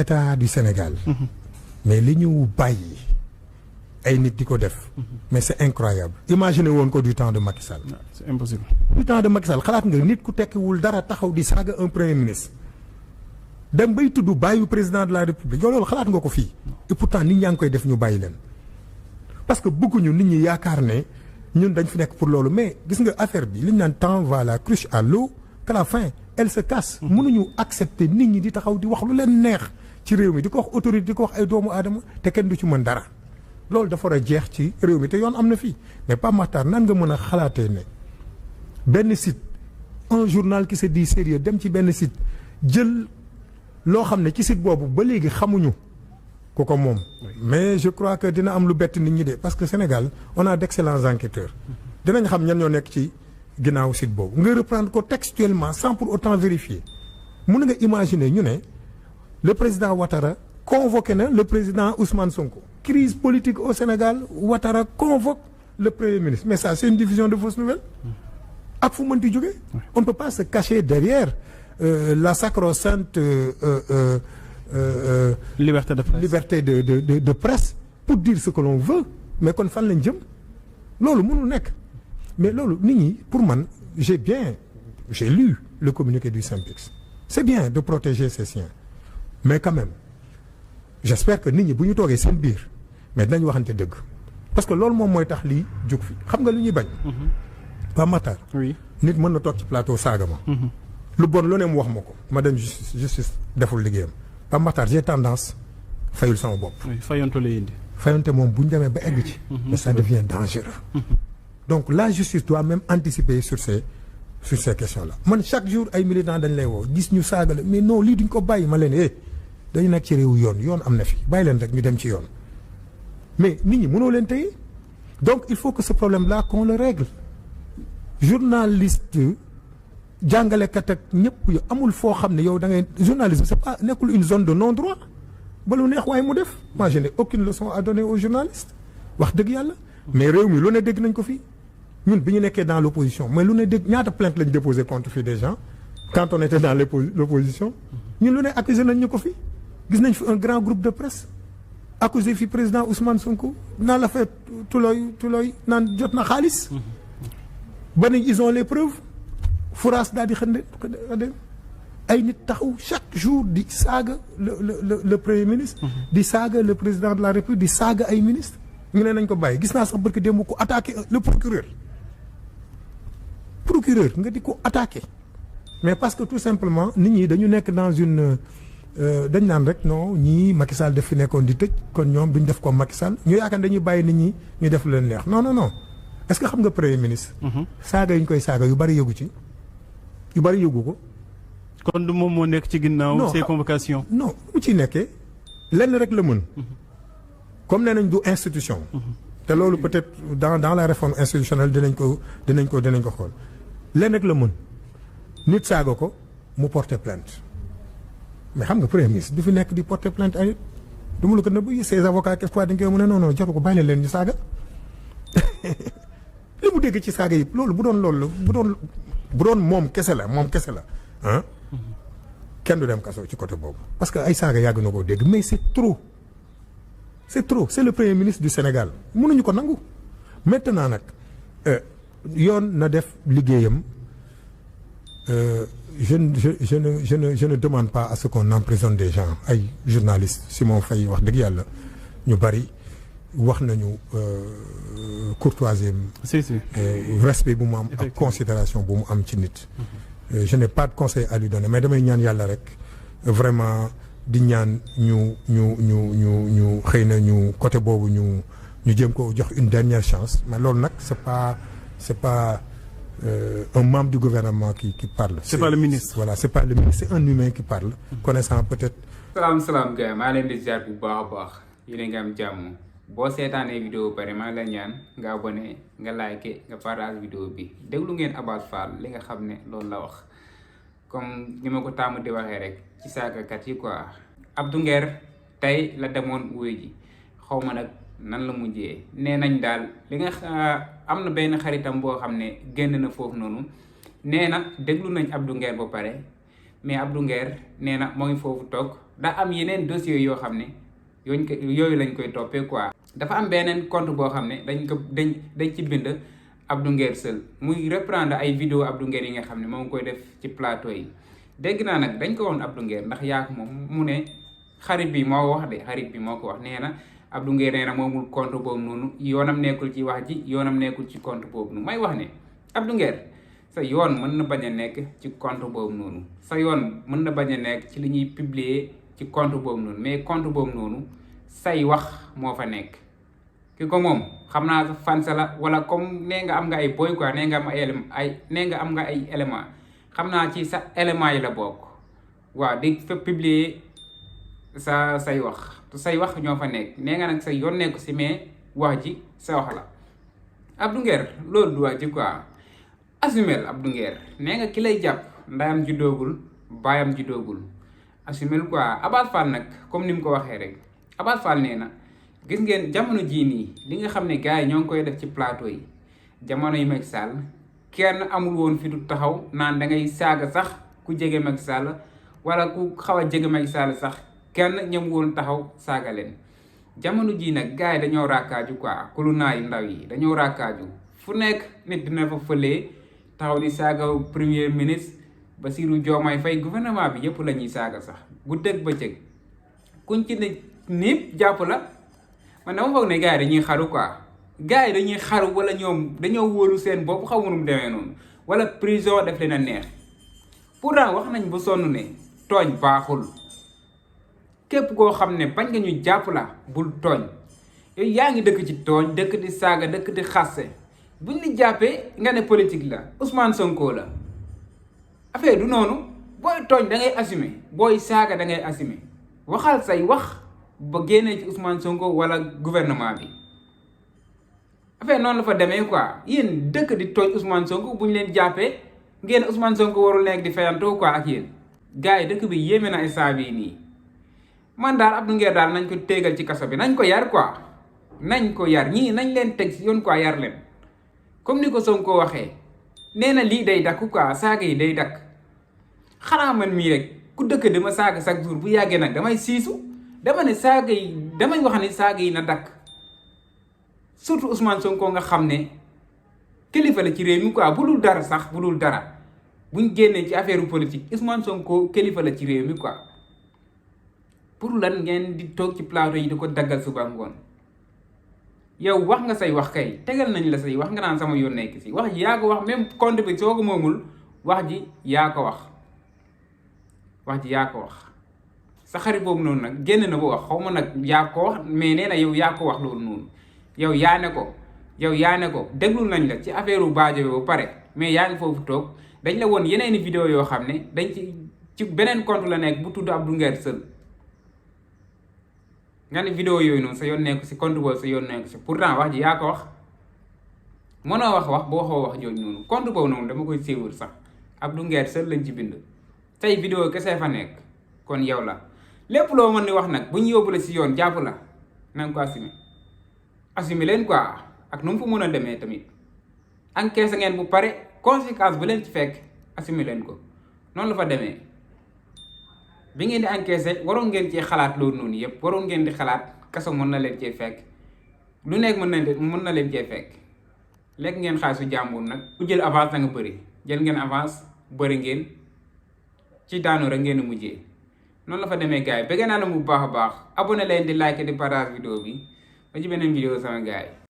état du Sénégal. mais li ñu bàyyi ay nit di ko def. mais c'est incroyable. imaginez woon ko du temps de Macky Sall. c'est impossible. du temps de Macky Sall xalaat nga nit ku tekkiwul dara taxaw di saaga un premier ministre. dem bay tudd bàyyi président de la république yow loolu xalaat nga ko fii. et pourtant nit ñaa ngi koy def ñu bàyyi leen. parce que bëgguñu nit ñi yaakaar ne ñun dañ fi nekk pour loolu mais gis nga affaire bi li ñu naan temps va la cruche à l'eau qu'à la fin elle se casse. mënuñu accepter nit ñi di taxaw di wax lu leen neex ci réew mi di ko wax autorité di ko wax ay doomu aadama te kenn du ci mën dara. loolu dafa war a jeex ci réew mi te yoon am na fii mais Pape Makhtar nan nga mën a xalaatee ne benn site un journal qui se dit sérieux dem ci benn site jël loo xam ne ci site boobu ba léegi xamuñu ku ko moom. mais je crois que dina am lu bett nit ñi de parce que Sénégal on a d'excellents enquêteurs. dinañ xam ñan ñoo nekk ci ginnaaw site boobu nga reprendre ko textuellement sans pour autant vérifier mun nga imaginer ñu ne le président Ouattara convoqué na le président Ousmane Sonko. crise politique au Sénégal Ouattara convoque le premier ministre mais ça c'est une diffusion de fausses nouvelles. ak fu mënti jógee. on ne peut pas se cacher derrière la sacro-sainte liberté de presse liberté de presse pour dire ce que l'on veut mais kon fan lañ jëm loolu mënul nekk mais loolu nit ñi pour man j'ai lu le communiqué du SYNPICS c'est bien de protéger ses siens mais quand même j'espère que nit ñi bu ñu toogee seen biir mais dinañ waxante dëgg parce que loolu moom mooy tax lii jóg fi xam nga lu ñuy bañ. Pape Makhtar. oui nit mën na toog ci plateau saaga ma. lu bon lu ne mu wax ma ko ma dem justice deful liggéeyam Pape Makhtar j'ai tendance fayul sama bopp. oui fayonte lay indi. fayonte moom bu ñu demee ba egg ci. mais ça devient dangereux. donc la justice doit même anticiper sur ces questions-là man chaque jour ay militants dañ lay woo gis ñu saaga la mais non lii duñ ko bàyyi ma leen dañu nekk ci réewu yoon am na fi bàyyi leen rek ñu dem ci yoon mais nit ñi mënoo leen tey donc il faut que ce problème-là qu'on le règle journaliste jàngalekat ak ñëpp yu amul foo xam ne yow da ngay journalisme c'est pas nekkul une zone de non-droit ba lu neex waaye mu def moi je n'ai aucune leçon à donner aux journalistes wax dëgg yàlla mais réew mi lu ne dégg nañ ko fii ñun bi ñu nekkee dans l'opposition mais lu ne dégg ñaata plainte lañ déposé contre fii des gens quand on était dans l'opposition ñun lu ne accusé nañ ñu ko fii gis nañ fi un grand groupe de presse accusé fi président Ousmane Sonko naan la fait tulooy naan jot na xaalis ba nañ ils ont les preuves fouraas daal di xënde ay nit taxaw chaque jour di saaga le premier ministre di saaga le président de la République di saaga ay ministres ñu ne nañ ko bàyyi gis naa sax barki démb ko attaqué le procureur nga di ko attaqué mais parce que tout simplement nit ñi dañu nekk dans une dañ naan rek non ñii Macky Sall def fi nekkoon di tëj kon ñoom duñ def ko Macky Sall ñu yaakaar dañuy bàyyi nit ñi ñu def lu leen neex non est-ce que xam nga premier ministre. saaga yi ñu koy saaga yu bari yëgu ci yu bari yëgu ko. kon du moom moo nekk ci ginnaaw. ces convocations. non mu ciy nekkee lenn rek la mën. comme nee nañ du institution. te loolu peut-être dans la réforme institutionnelle dinañ ko xool lenn rek la mën nit saaga ko mu porter plainte. mais xam nga premier ministre du fi nekk di porter plainte ay du mu la ko nëbb ses avocats quelquefois dañ koy mu ne non jotu ko bàyyi leen ñu saaga li mu dégg ci saaga yi loolu bu doon moom kese la ah kenn du dem kaso ci côté boobu parce que ay saaga yàgg na koo dégg mais c'est trop c'est le premier ministre du Sénégal mënuñu ko nangu maintenant nag yoon na def liggéeyam. Je ne demande pas à ce qu'on emprisonne des gens ay journalistes Simon Faye wax dëgg yàlla ñu bari wax nañu courtoisie respect bu mu am ak considération bu mu am ci nit je n'ai pas de conseil à lui donner mais damay ñaan yàlla rek vraiment di ñaan ñu xëy na ñu côté boobu ñu jéem ko jox une dernière chance mais loolu nag c'est pas un membre du gouvernement qui parle. C'est pas le ministre. Voilà, c'est pas le ministre, c'est un humain qui parle. Connaissant peut-être. salaam gars maa leen di ziar bu baax a baax yéen a ngi am jàmm boo seetaanee vidéo pare maa la ñaan nga abonné nga like nga partage vidéo bi déglu ngeen Abass Fall li nga xam ne loolu la wax comme ni ma ko tàmm di waxee rek ci saagakat yi quoi. Abdou Nguer tey la demoon wuy ji xaw ma nag nan la mujjee nee nañ daal li nga am na benn xaritam boo xam ne génn na foofu noonu nee na déglu nañ Abdou Nguer ba pare mais Abdou Nguer nee na moo ngi foofu toog daa am yeneen dossiers yoo xam ne yooyu lañ koy toppee quoi. dafa am beneen compte boo xam ne dañ ci bind Abdou Nguer Seul muy reprendre ay vidéo Abdou Nguer yi nga xam ne moo ngi koy def ci plateau yi. dégg naa nag dañ ko woon Abdou Nguer ndax yaa ko moom mu ne xarit bi moo wax de xarit bi moo ko wax nee na Abdou Nguer nee na moomul compte boobu noonu yoonam nekkul ci wax ji yoonam nekkul ci compte boobu noonu may wax ne Abdou Nguer sa yoon mën na bañ a nekk ci compte boobu noonu sa yoon mën na bañ a nekk ci li ñuy publier ci compte boobu noonu mais compte boobu noonu say wax moo fa nekk ki ko moom xam naa sa fans la wala comme nee nga am nga ay boy quoi nee nga am ay élément xam naa ci sa élément yi la bokk waaw di fa publier say wax ñoo fa nekk nee nga nag sa yoon nekku si mais wax ji sa wax la Abdou Nguer loolu du wax ji quoi assumel Abdou Nguer nee nga ki lay jàpp ndayam juddoogul baayam juddoogul assumel quoi Abass Fall nag comme ni mu ko waxee rek Abass Fall nee na gis ngeen jamono jii nii li nga xam ne gars yi ñoo ngi koy def ci plateau yi jamono yi Macky Sall kenn amul woon fi du taxaw naan da ngay saaga sax ku jege Macky Sall wala ku xaw a jege Macky Sall sax kenn ñëm woon taxaw saaga leen jamono jii nag gars yi dañoo raakaaju quoi kulunaa yu ndaw yi dañoo raakaaju fu nekk nit dina fa fëlee taxaw di saaga premier ministre Bassirou Diomaye Faye gouvernement bi yëpp la ñuy saaga sax guddeeg bëccëg kuñ ci ne niip jàpp la man dama foog ne gars yi dañuy xaru quoi gars yi dañuy xaru wala ñoom dañoo wóolu seen bopp xaw ma nu mu demee noonu wala prison def leen a neex pourtant wax nañ ba sonn ne tooñ baaxul képp koo xam ne bañ nga ñu jàpp la bul tooñ yooyu yaa ngi dëkk ci tooñ dëkk di saaga dëkk di xasse buñ la jàppee nga ne politique la Ousmane Sonko la affaire du noonu booy tooñ da ngay assumer booy saaga da ngay assumer waxal say wax ba génnee ci Ousmane Sonko wala gouvernement bi affaire noonu la fa demee quoi yéen dëkk di tooñ Ousmane Sonko bu ñu leen jàppee ngeen Ousmane Sonko warul nekk di fayantoo quoi ak yéen gars yi dëkk bi yéeme na instant bii nii man daal Abdou Nguer daal nañ ko téegal ci kaso bi nañ ko yar quoi nañ ko yar ñii nañ leen teg si yoon quoi yar leen comme ni ko Sonko waxee nee na lii day dakk quoi saaga yi day dakk xanaa man mii rek ku dëkk dama saaga chaque jour bu yàggee nag damay siisu dama ne saaga yi damay wax ne saaga yi na dakk surtout Ousmane Sonko nga xam ne kilifa la ci réew mi quoi bu dul dara sax bu dul dara buñ génnee ci affaire politique Ousmane Sonko kilifa la ci réew mi quoi pour lan ngeen di toog ci plateau yi di ko daggal suba ngoon yow wax nga say wax kay tegal nañ la say wax nga naan sama yoon nekk si wax ji yaa ko wax même compte bi soo ko moomul wax ji yaa ko wax ji yaa ko wax sa xarit boobu noonu nag génn na ba wax xaw ma nag yaa ko wax mais nee na yow yaa ko wax loolu noonu yow yaa ne ko déglul nañ la ci affaire u Badio ba pare mais yaa ngi foofu toog dañ la woon yeneeni vidéo yoo xam ne dañ ci beneen compte la nekk bu tudd Abdou Nguer Seul nga ne vidéo yooyu noonu sa yoon nekk si compte boobu sa yoon nekk si pourtant wax ji yaa ko wax mënoo wax boo waxoo wax jooju noonu compte boobu noonu dama koy siiwul sax Abdou Nguer Seul lañ ci bind tey vidéo kese fa nekk kon yow la lépp loo mën ni wax nag bu ñu yóbbu la si yoon jàpp la na nga ko assumer leen quoi ak nu mu fa mën a demee tamit encaissé ngeen bu pare conséquence bu leen ci fekk assumer leen ko noonu la fa demee bi ngeen di encaissé waroon ngeen cee xalaat loolu noonu yëpp waroon ngeen di xalaat kaso mën na leen cee fekk lu nekk mën na leen cee fekk lekk ngeen xaalisu jàmbur nag ku jël avance na nga bëri jël ngeen avance bëri ngeen ci daanu rek ngeen mujjee noonu la fa demee gars yi bëgg naa la bu baax a baax abonné leen di like di partage vidéo bi ba ci beneen vidéo sama gars yi